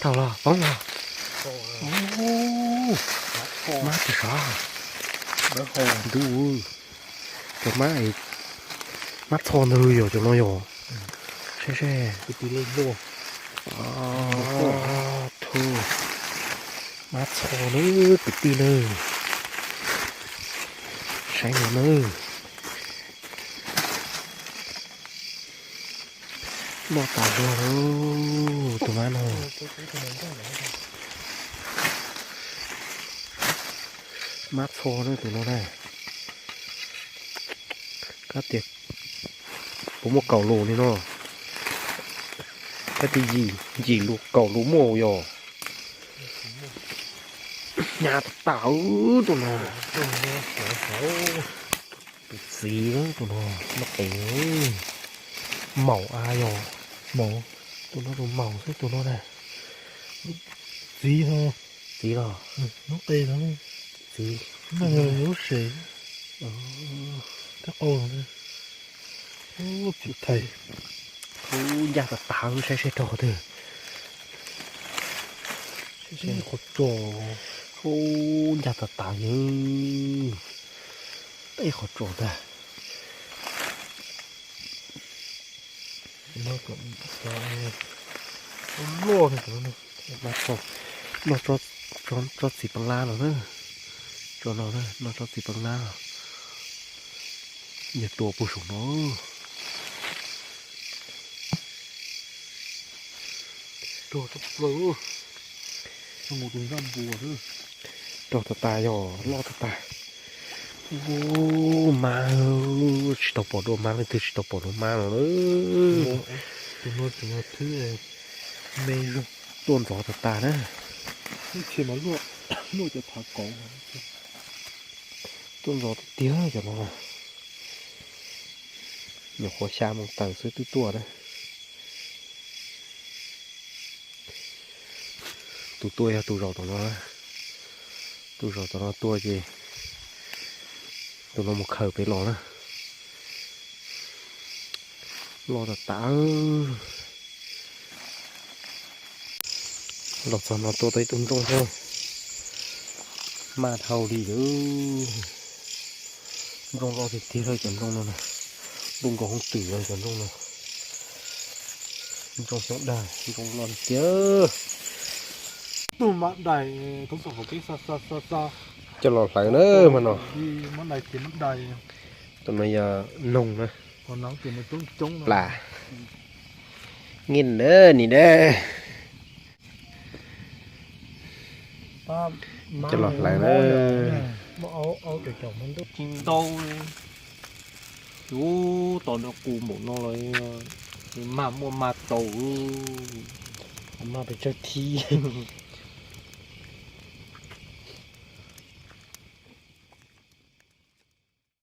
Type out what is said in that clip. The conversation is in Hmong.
Thaum los poob los. Ub, mab tsis sav. Ntuj, cov mab, mab txho ntag yog cov no yog. Seb seb. Tub, mab txho na kwv tij na. Saib no na. Loj tas zog tus mab no. Mab txho na tus no na. Kab tias puas muaj kaum lus li no. Kab tias yim, yim lus kaum lus muaj yog. Hnyav tas tas tus no. Tus txiv tus no, no qes. Maum a yog. Maum. Tus no tus maum xwb tus no na. Txiv no. Txiv los. Lub qe no. Txiv. Lub se. Tab qau. Txiv thais. Ub, ncaj tas tas, saib seb raug qhov twg. Qhov tso. Ub, ncaj tas tas yog. Tej qhov tso ntag. Loj no, tsob txiv peev lab no na. Tso no na, no tsob txiv peev lab. Yog tua puag saum no. Raug tas tas yog loj tas tas. Ub, mab, tsis tau pom dua mab leej twg, tsis tau pom dua mab no. Tuaj ntxov tas tas na. Tuaj ntxov tiag tiag cov no. Nyuam qhuav xya moos taws xwb twb tuaj na. Tus tuaj yog tus zaum tom no. Tus zaum tom no tuaj ces tus no mus khaws pem los na. Loj tas tas. Los txog no tua tau ib tug nplooj xwb. Maj dhau li. Nplooj loj tiag tiag cov nplooj no na. Nplooj nkaus hoob twm cov nplooj no. Nplooj xyoob dag, nplooj loj tiag tiag. Coj los hlawv na mas no. Tus no yog noog na. Plas. Nqi na ni na. Coj los hlawv na. Tsis tau. Ub, tom no qus npaum no los mag muaj mag tau. Mag pes tsawg thib.